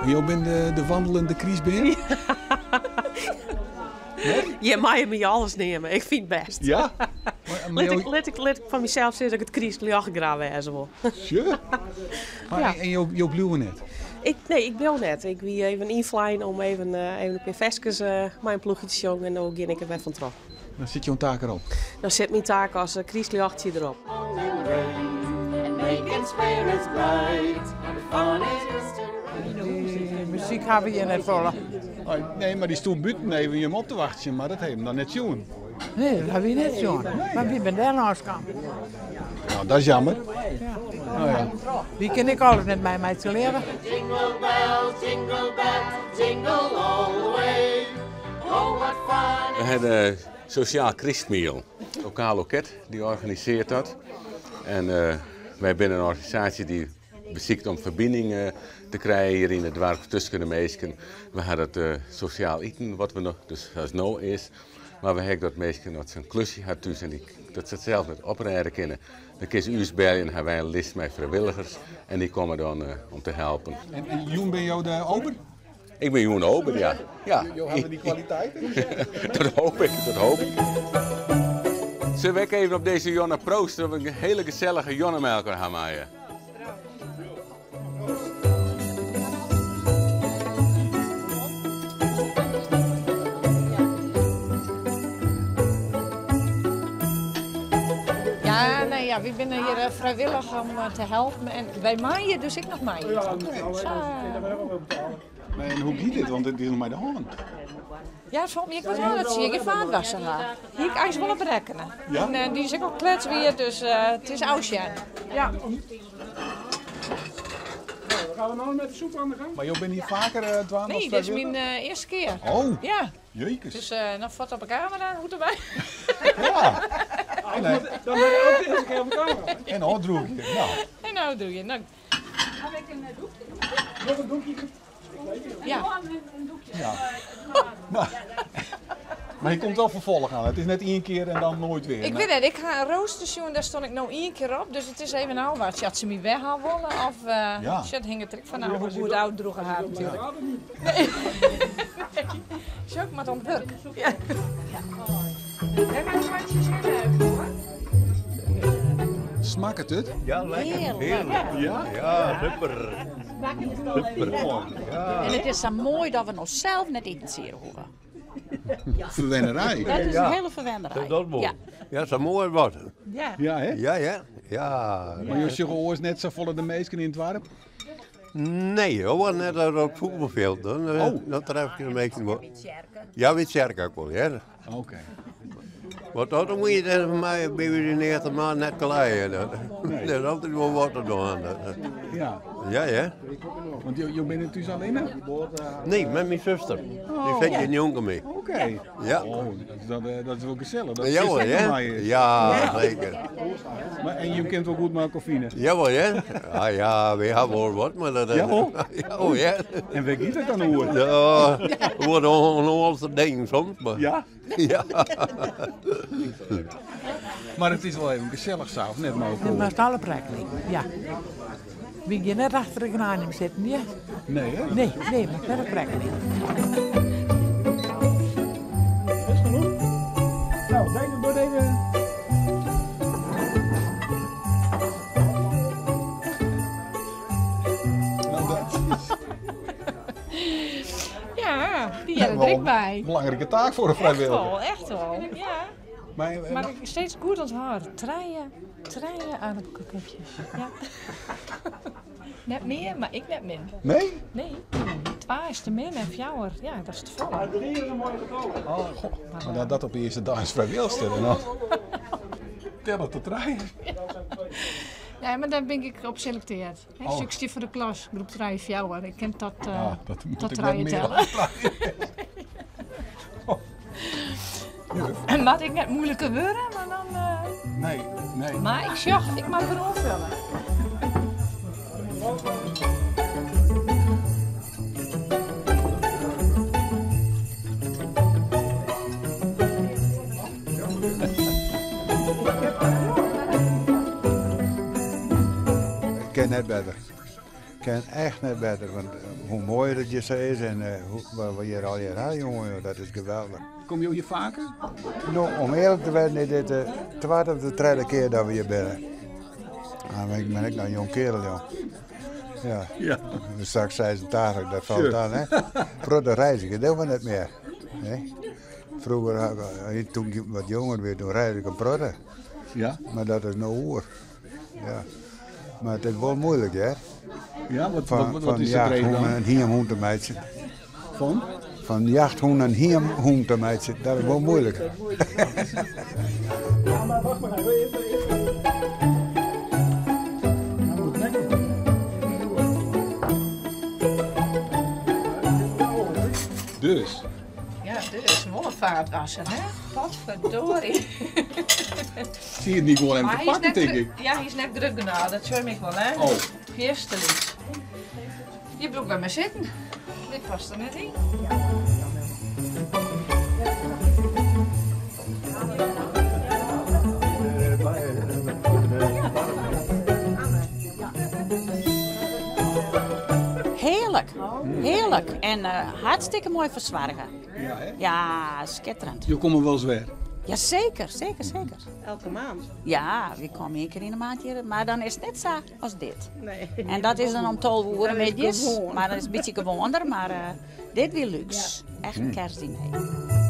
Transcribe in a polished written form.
Jo binne de, de wandelende krystbeam? Nee? Je meie my alles neame, ik fyn it bêst. Ja? Maar, lit, ik, lit, ik, lit ik fan mysels sizze dat ik it krystljocht graach wêze wol. Sure. Maar, ja. En jo, jo bliuwe net? Ik, nee, ik bliuw net. Ik wie even ynflein om even, uh, even in pear ferskes uh, mei in ploechje te sjongen en no gean ik der wer fan troch. Dan sit jo taak derop? Dan sit myn taak as eh, krystljochtje derop. Dy muzyk hawwe we hjir net folle. Oh, nee, mar dy stûn bûten even jim op te wachtsjen, mar dat ha jim dan net sjoen. Nee, dat hawwe wy net sjoen. Mar wy binne dêr lâns kaam. No, dat is jammer. Ja. No ja. Wy kinne ek alles net meimeitsje, leave. Jingle bells, jingle bells, jingle all the way. Oh, what fun. We hebben een sociaal krystmiel. Lokaal Loket die organiseert dat. En uh, wij zijn een organisatie die besiket om ferbining te krijen hjir yn it doarp tusken de minsken. We hawwe it uh, sosjaal iten, wat we noch, dus as no is. Mar we hawwe dat minsken dat se in klusje ha thús en dy, dat se it sels net oprêde kinne. Dan kinne se ús belje en hawwe wy in list mei frijwilligers en dy komme dan uh, om te helpen. En, en jûn binne jo de ober? Ik bin jûn de ober, ja. ja. Jo hawwe dy kwaliteiten? dat hoop ik, dat hoop ik. Zullen we even op dizze jûn proosten dat we in hiele gesellige jûn mei elkoar ha meie? Ja, nee, ja, wy binne hjir eh, frijwillich om eh, te helpen en wy meie dus ek noch mei. Maar en hoe giet dit? Want it is noch mei de hân. Ja, it falt my ek wat oan dat se hjir gjin faatwasser ha. Hie ik eins wol op rekkene. Ja? En eh, dy is ek al klets wier, dus eh, it is ôfsjen. Ja. Gaan we nou met de soep aan de gang? Mar jo binne hjir faker uh, dwaande Nee, as dit is myn frijwilliger? eh, earste kear. Oh, Ja, jeukes. dus eh dan foto op de kamera, hoe erbij. Ja. En, eh, Dan ben je ook de eerste keer op de camera. en ôfdrûgje. Nou, En nou doe je. Nou, Nog een doekje. ja. ja. Maar, maar je komt wel vervolg aan. Het is net één keer en dan nooit weer. Ik weet het, ik ha in rooster sjoen, dêr stond ik no ien kear op, dus it is even ôfwachtsjen oft se my wer ha wolle of uh, Ja. shit hinget der ek fan ôf hoe goed ôfdrûge ha natuerlik. Nee. Sjoch, ik moat oan it wurk. Ja. Wêr moat ik kwartsjes hinne foar? Smakket it? Ja, lekker. Hearlik. Ja? Ja, super. Super. Ja. En it is sa moai dat we no sels net itensiede hoege. Ferwennerij. Dat is Ja. in hiele ferwennerij. Dat wol. Ja. Ja, sa moai wat. Ja. Ja, hè? Ja, ja. Ja. Mar jo sjogge oars net safolle de minsken yn it doarp? Nee, hoor, net op het voetbalveld. Dan, eh, Oh. dan tref ik de meesten wel. Ja, by tsjerke ek wol, ja. Oké. Want dat moet je dan voor mij bij de eerste maand net kleien. Dat, Nee. Er is altyd wol wat te dwaan. Dat, Ja. ja, ja. Want jo, jo binne thús allinne? Nee, met mijn zuster. Die zit hier njonken my. Oké. Ja. Oh, dat, is- dat, eh, dat is wol gesellich. Dat Ja, is hoor, ek hè? mei is. Ja, zeker. Mar, en jo kinne wol goed mei elkoar fine? Jawel, hè? Ah, ja, we hawwe wol wat, mar dat... Ja, wol? Ja, oh, ja. En wêr giet it dan oer? Ja, oer ûnnoazele dingen soms, mar... Ja? Ja. Mar it is wol even gesellich sa, of net mei Dat elkoar? moatst alle prekkeling, ja. Wy gean net achter de geranium sitten, ja. Nee, hè? Nee, nee, mar net op prekkeling. Is genoeg? Nou, David, wordt even. Nou, dat is Ja, die hebben wel er ook een bij. belangrijke taak voor een Echt vrijwilliger. wel, echt wel. Ja. Maar, eh, Maar ik steeds goed onthouden. Treien, treien aardappelkroketjes. Ja. Net mear, mar ik net minder. Nee? Nee, twa is te min en fjouwer, ja, dat is te folle. Drie is een mooi getal. Oh, goh. Maar dat, dat op de eerste dag is vrijwilster en dan tellen tot draaien. Nee, maar daar ben ik op selecteerd. Hè, Oh. Succes voor de klas, groep 3, fjouwer. Ik ken dat, eh Ah, dat moet dat ik net draaien meer tellen. Juf. En moat ik net moeilijker wurde, mar dan... eh, Nee, nee. Maar ik sjoch, ik moat wer oanfolje. Ik ken net better. Kin echt net better, want hoe moaier it hjir sa is en wat we hjir allegear ha, jonge, dat is geweldich. Komme jo hjir faker? No, om earlik te wêzen is dit de twadde of de tredde kear dat we hjir binne. Maar ik bin ek noch in jong kerel, jong. Ja. Ja. Straks 86, dat falt dan, hè. Protte reizgje dogge we net mear. Nee. Froeger, toen ik wat jonger wie, toen reizge ik in protte. Ja. Mar dat is no oer. Ja. Mar it is wol muoilik, hear. Ja, wat, Fan, wat, wat fan is der dreech jachthûn dan? in hiemhûn te meitsjen. Fan? Fan jachthûn in hiemhûn te meitsjen, dat is wol muoilik. Ja, mar wacht mar even. Dus. Ja, dit is wol in vaatwasser, hè? Potverdorie. Zie je niet gewoon even Maar te hij is pakken, net denk grut- ik. Ja, hij is net grut genôch, dat zie ik wel, hè? Oh. Fierste Je broek bij me zitten. Dit past er net in. Hearlik, hearlik. En hartstikke moai fersoarge. Ja, hè? Ja, skitterend. Jo komme wolris wer. Ja, seker, seker, seker. Elke maand. Ja, wy komme ien kear yn de maand hjir, mar dan is it net sa as dit. Nee. En dat is dan om 12 oere Dat is middeis, gewoan. mar dat is in bytsje gewoaner, mar dit wie lúks. Echt in kerstdiner.